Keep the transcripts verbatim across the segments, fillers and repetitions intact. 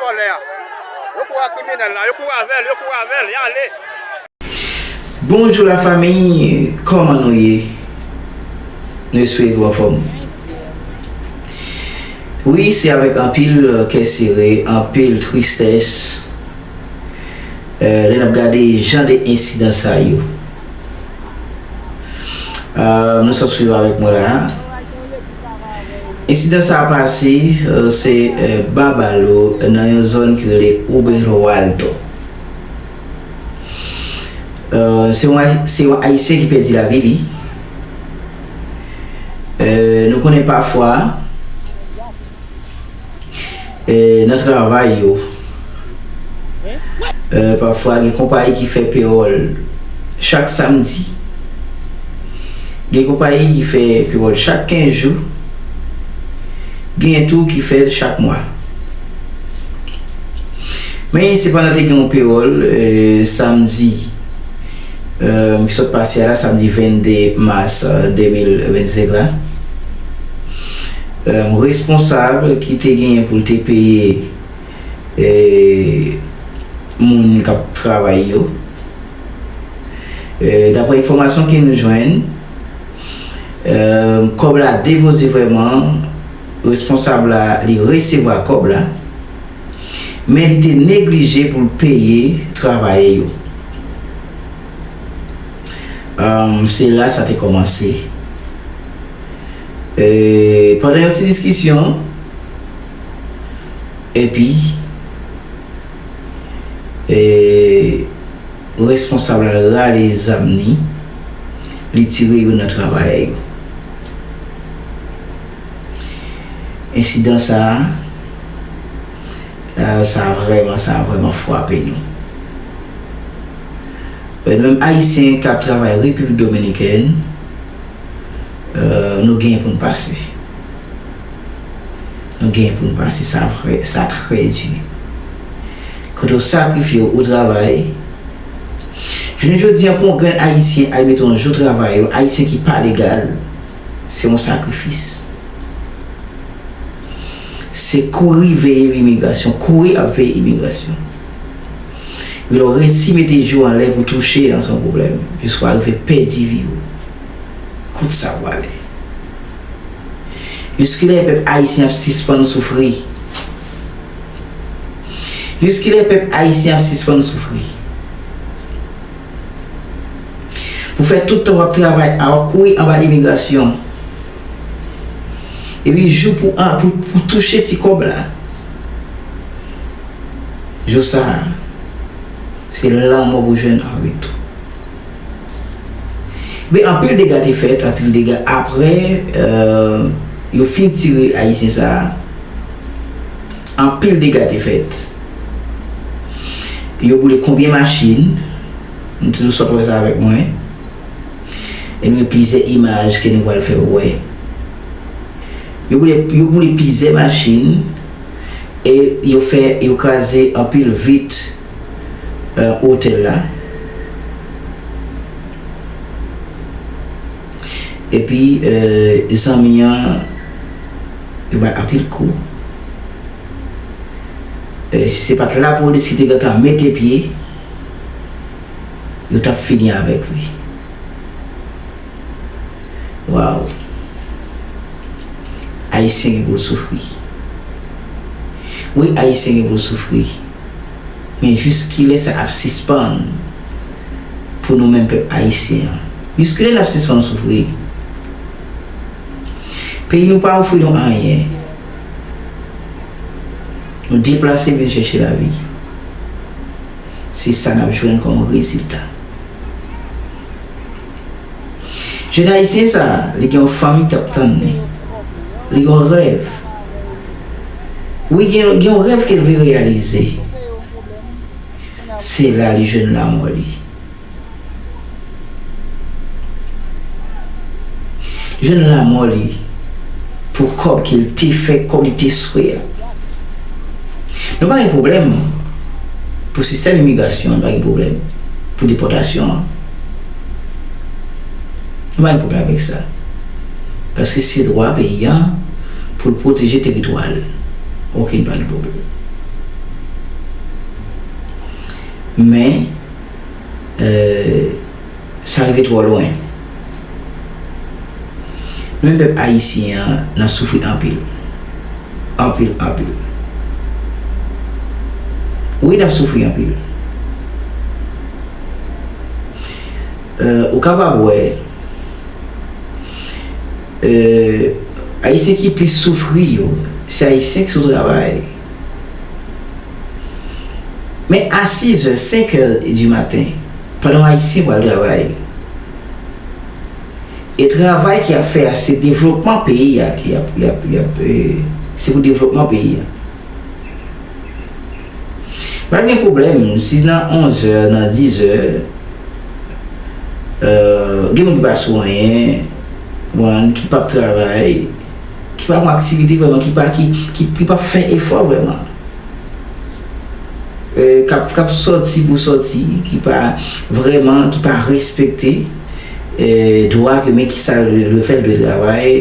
Yo kouri ak kriminèl la, yo kouri avè l, yo kouri avè l, y ale. Bonjou lafanmi, kòman nou ye? Nou espere ke w anfòm. Wi, se avèk anpil kè sere, anpil tristès, lè n ap gade jan de ensidan sa yo. Nou sot swiv avèk mwen la. Ensidan sa a pase, se Babalo, nan yon zòn ki rele Obrero Alto. Se yon, se yon Ayisyen ki pèdi lavi li. Nou konnen pafwa, nan travay yo, pafwa gen konpayi ki fè pewòl chak samdi, gen konpayi ki fè pewòl chak kenz jou, gen tou ki fè l chak mwa. Men sepandan, te gen yon pewòl samdi ki sot pase a la, samdi vennde mas de mil vennsenk la. Responsab ki te genyen pou l te peye moun k ap travay yo, daprè enfòmasyon ke nou jwenn, kòb la depoze vrèman, responsab la, li resevwa kòb la, men li te neglije pou l peye travayè yo. Se la sa te kòmanse. Pandan yon ti diskisyon, epi responsab la rale zam li, li tire youn nan travayè yo. Ensidan sa a, sa vrèman, sa vrèman frape nou. Nou menm Ayisyen k ap travay Repiblik Dominikèn, nou genyen pou n pase. Nou genyen pou n pase, sa vrè, sa trè di. Kote w sakrifye w, ou travay. Jounen jodi a, pou yon grenn Ayisyen al mete yon jou travay, yon Ayisyen ki pa legal, se yon sakrifis. Se kouri veye imigrasyon, kouri ap veye imigrasyon. Epi lè w resi mete je w anlè pou touche, an se yon pwoblèm. Jiska w rive pèdi vi w. Kot sa pwale? Jiskilè pèp ayisyen ap sispann soufri? Jiskilè pèp ayisyen ap sispann soufri? Pou fè tout tan w ap travay a, w ap kouri anba imigrasyon. Epi jou pou an, pou, pou touche ti kòb la. Jou sa a, se lanmò pou jwenn an retou. Men anpil dega te fèt, anpil dega apre yo fin tire Ayisyen sa a. Anpil dega te fèt. Yo boule konbyen machin, nou toujou sot wè sa avèk mwen. E nou gen plizyè imaj ke nou pral fè w wè. Yo boule, yo boule plizyè machin e yo fè, yo kraze anpil vit otèl la. Epi zanmi an, yo bay anpil kou. Si se pa t lapolis ki te gentan mete pye, yo t ap fini avèk li. Waw. Ayisyen gen pou l soufri. Wi, Ayisyen gen pou l soufri. Men jiskilè sa ap sispann pou nou menm pèp ayisyen an? Jiskilè n ap sispann soufri? Peyi nou pa ofri nou anyen. Nou deplase vin chèche lavi. Se sa n ap jwenn kòm rezilta. Jèn ayisyen sa a, li gen yon fanmi k ap tann li. Li gen yon rèv. Wi, gen, gen yon rèv ke l vle reyalize. Se la li jwenn lanmò li. Jwenn lanmò li pou kòb ke l te fè, kòb li te swe a. Nou pa gen pwoblèm pou sistèm imigrasyon an, nou pa gen pwoblèm pou depòtasyon an. Nou pa gen pwoblèm avèk sa. Paske se dwa peyi a pou l pwoteje teritwa l. Oke, nou pa gen pwoblèm. Men, euh, sa rive twò lwen. Nou menm pèp ayisyen an, n ap soufri anpil. Anpil, anpil. Wi, n ap soufri anpil. Euh, ou kapab wè, euh, Ayisyen ki plis soufri yo, se Ayisyen ki sou travay. Men a sizè, senkè di maten, pandan Ayisyen pral travay, e travay ki ap fè a, se devlopman peyi a ki ap, y ap, y ap, e, se pou devlopman peyi a. Pa gen pwoblèm, si nan onzè, nan dizè, e, gen moun ki pa sou anyen, moun ki p ap travay, ki pa gen aktivite vrèman, ki pa, ki, ki, ki p ap fè efò vrèman. E, k ap, k ap sòti pou sòti, ki pa vrèman, ki pa respekte, e, dwa ke men ki sa l dwe fè, l dwe travay,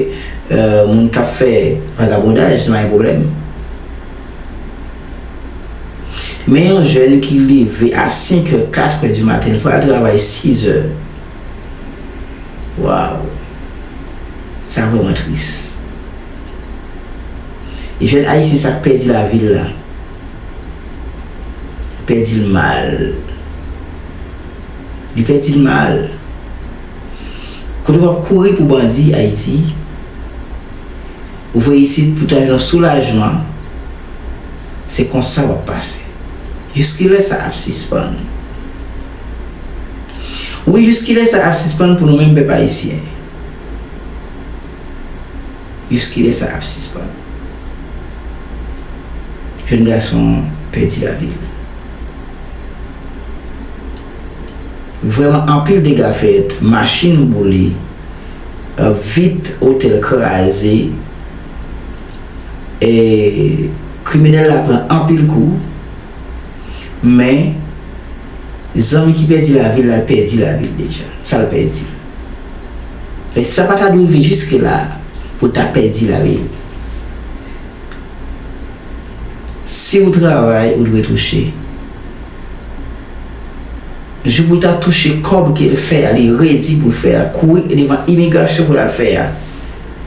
e, moun k ap fè vagabondaj, se pa yon pwoblèm. Men yon jèn ki leve a senk è, kat è di maten, li pral travay sis è. Waw! Sa vrèman tris. E jèn ayisyen sa k pèdi lavi l la, li pèdi l mal. Li pèdi l mal. Kote w ap kouri pou bandi Ayiti, ou voye isit pou ta jwenn yon soulajman, se konsa w ap pase. Jiskilè sa ap sispann? Wi, jiskilè sa ap sispann pou nou menm pèp ayisyen? Jiskilè sa ap sispann? Jèn gason an pèdi lavi l. Vrèman, anpil dega fèt, machin boule, vit otèl kraze, e kriminèl la pran anpil kou, men zanmi ki pèdi lavi l la, l pèdi lavi l deja. Sa l pèdi? Men sa pa ta dwe rive jiske la pou l ta pèdi lavi l. Si w travay, ou dwe touche. Jou pou l ta touche kòb ke l fè a, li redi pou l fè a, kouri devan imigrasyon pou l al fè a,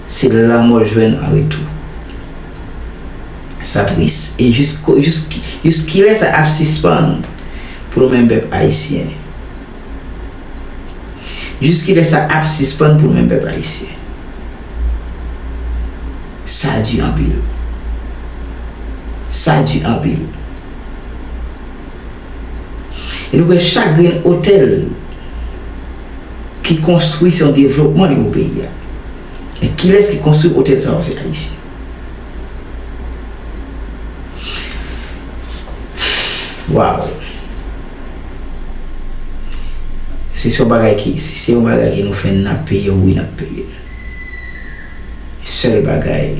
se lanmò l jwenn an retou. Sa tris. E jisko, jis, jiskilè sa ap sispann pou nou menm pèp ayisyen? Jiskilè sa ap sispann pou nou menm pèp ayisyen? Sa di anpil. Sa di anpil. E nou wè chak grenn otèl ki konstwi se yon devlopman li pou peyi a. Men kilès ki konstwi otèl sa yo? Se ayisyen. Waw. Si se yon bagay ki, si se yon bagay ki nou fè, n ap peye, wi, n ap peye. Sèl bagay,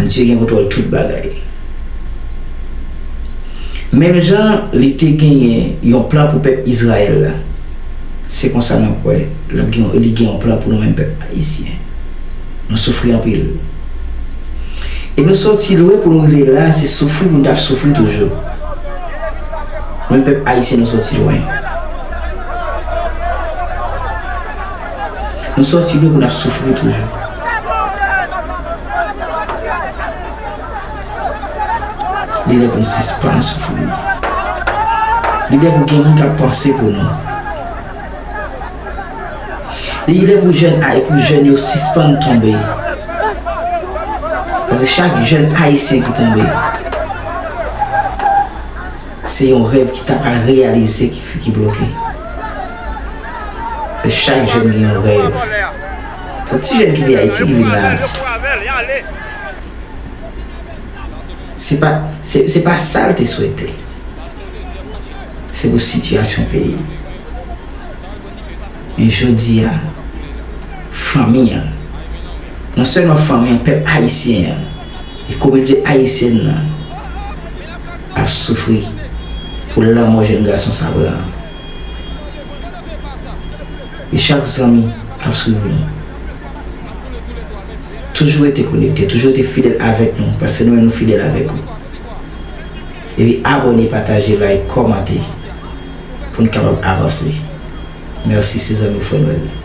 Bondye gen kontwòl tout bagay. Menm jan li te genyen yon plan pou pèp Izrayèl la, se konsa mwen kwè l ap gen, li gen yon plan pou nou menm pèp ayisyen. Nou soufri anpil. E nou sòti lwen pou nou rive la, se soufri pou nou t ap soufri toujou. Nou menm pèp ayisyen, nou sòti lwen. Nou sòti lwen pou n ap soufri toujou. Li lè pou n sispann soufri. Li lè pou gen moun k ap panse pou nou. Li lè pou jèn ay, pou jèn yo sispann tonbe. Paske chak jèn ayisyen ki tonbe, se yon rèv ki ta pral reyalize ki, ki bloke. E chak jèn gen yon rèv. Se ti jèn ki te Ayiti ki vin la. Se pa, se, se pa sa l te swete. Se pou sitiyasyon peyi. Men jodi a, fanmi an, non sèlman fanmi an, pèp ayisyen an, e kominote ayisyèn nan ap soufri pou lanmò jèn gason sa pran an. E chak zanmi k ap swiv nou, toujou rete konekte, toujou rete fidèl avèk nou, paske nou menm nou fidèl avèk ou. Epi abòne, pataje, like, kòmante pou n kapab avanse. Mèsi, se zanmi w Frè Nwèl.